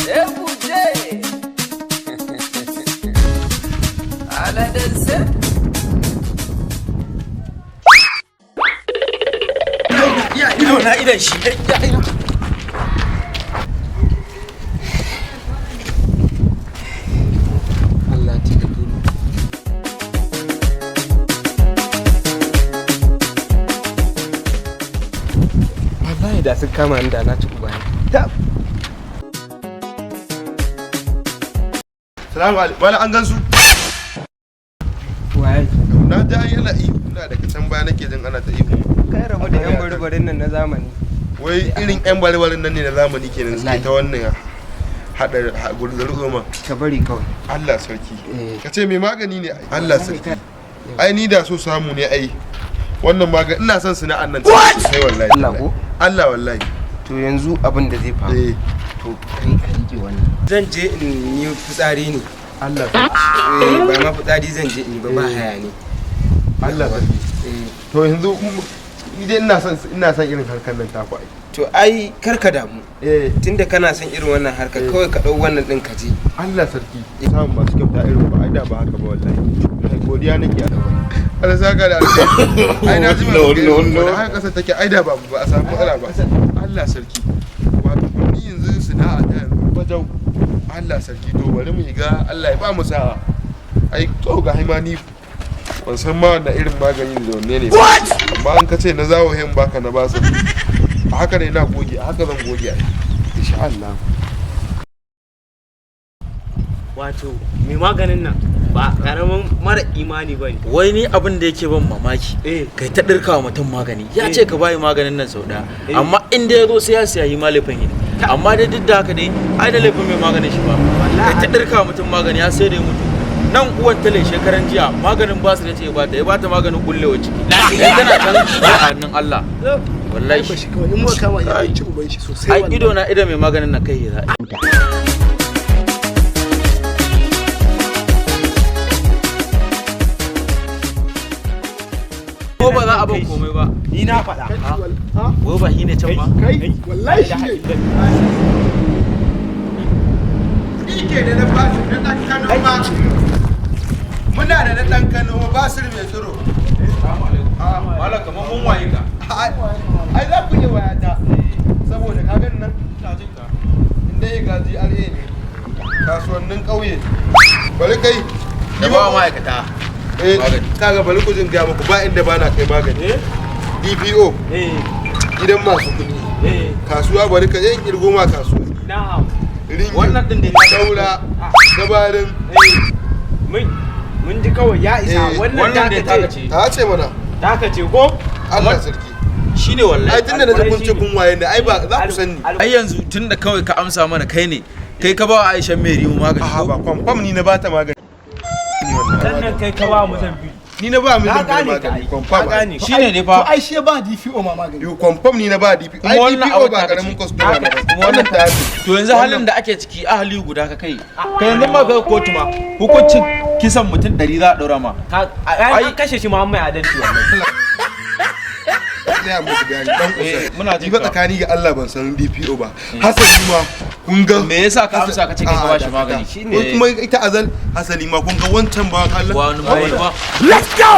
Ebuje. Aladense. Ido na idan shi. Allah taimake ni. Wallahi da sun kama ni da na ci uba ne. Salamu alaikum. Wala an gansu. Waye? Na ji ai yana ihu, ina daga can baya nake jin ana ta ihu. Kai rabu da yan barbarin nan na zamani. Wai irin yan barbarin nan ne na zamani kenan suke ta wannan hada gurzar ma. Ka bari kawai. Allah sarki. Eh. Ka ce mai magani ne ai. Allah sarki. Ai ni da so samu ne ai. Wannan magani ina son sana'an nan sosai wallahi. Allah ko? Allah wallahi. To yanzu abin da zai faru. Eh. To kai ka rike wannan. Zan je in yi fitsari ne. Allah sarki. Eh, ba ma fitsari zan je in yi ba, ba haya ne. Allah sarki. Eh. To yanzu ni dai ina son irin harkar nan taku ai. To ai kar ka damu. Eh. Tunda kana son irin wannan harkar, kawai ka ɗau wannan ɗin ka je. Allah sarki, samun masu kyauta irin ba ai da ba haka ba wallahi. Ai godiya nake. Allah saka da alheri. Ai na ji no no no da haka kasa take ai da ba ba a samu matsala ba. Allah sarki, wato ni yanzu sana'a ta yanzu bajau. Allah sarki, to bari mu ga Allah ya ba mu sa'a. Ai to ga haimani ban san ma wannan irin magani da wanne ne ba, amma an ka ce na zawo hin baka na basa a haka ne na goge, a haka zan goge ai insha Allah. Wato mai maganin nan ba karamin mara imani ba ne. Wai ni abin da yake ban mamaki, kai ta ɗirka wa mutum magani, ya ce ka bayi maganin nan sau ɗaya, amma in da ya zo sai ya siya yi ma laifin yi. Amma dai duk da haka dai ai da laifin mai maganin shi ba. Kai ta ɗirka wa mutum magani ya sai da ya mutu. Nan uwan tale shekaran jiya maganin basu da ce ya bata, ya bata maganin kullewa ciki, yanzu tana can a hannun Allah wallahi. Shi kawai in muka kama ya ci uban shi sosai. Ai ido na ido mai maganin nan kai za a yi. Ko ba za a ban komai ba. Ni na faɗa. Wai ba shi ne can ba? Kai wallahi shi ne. Ni ke da na basir na ɗan Kano ma. Muna da na ɗan Kano ma basir mai tsiro. Malam, kamar mun waye ka. Ai za ku iya wayata saboda ka gani nan inda ya gaji RA ne kasuwannin ƙauye bari kai. Da ba ma'aikata. Eh. Magani. Kaga bari ku jin gaya muku, ba inda ba na kai magani. DPO, gidan masu kuɗi, kasuwa, bari ka yan kirgo ma kasuwa. Na'am. Ringin Wannan din da daura gabarin. Mun ji kawai ya isa. Eh, wannan wannan da taka taka ce. ce. Ta ce mana. Taka ce ko? Allah sarki. Shine wallahi. Ai tunda na ji kun ce kun waye ne, ai ba za ku san ni. Ai yanzu tunda kawai ka amsa mana kai ne kai ka ba wa Aisha mai rimu magani A'a ko? ba kwamfam, ni na bata magani. Sannan kai ka ba mu zambi. Ni na ba mu Na zan gane ka magani ai. kwamfam. Na gane. Shine ne fa. To ai shi ya ba DPO ma magani. Yo, kwamfam ni na ba DPO. Kuma Ai wannan DPO abu ba ta karamin ce. customer ba. Kuma wannan ta ce. To yanzu halin da ake ciki, ahali guda ka kai. Kai yanzu ma kai kotu ma hukuncin kisan mutum 100 za a daura ma. Ai an kashe shi ma an mai adalci wallahi. Ina muku bayani dan kusa. Eh, muna jin Ni ba ka. tsakani ga Allah ban san DPO ba. Hasali ma kun ga Me yasa ka amsa ka ce kai ka A'a, bashi magani? dakata. Ko kuma ita azal hasali ma kun ga wancan ba Allah. Wani ba wani ba. Let's go!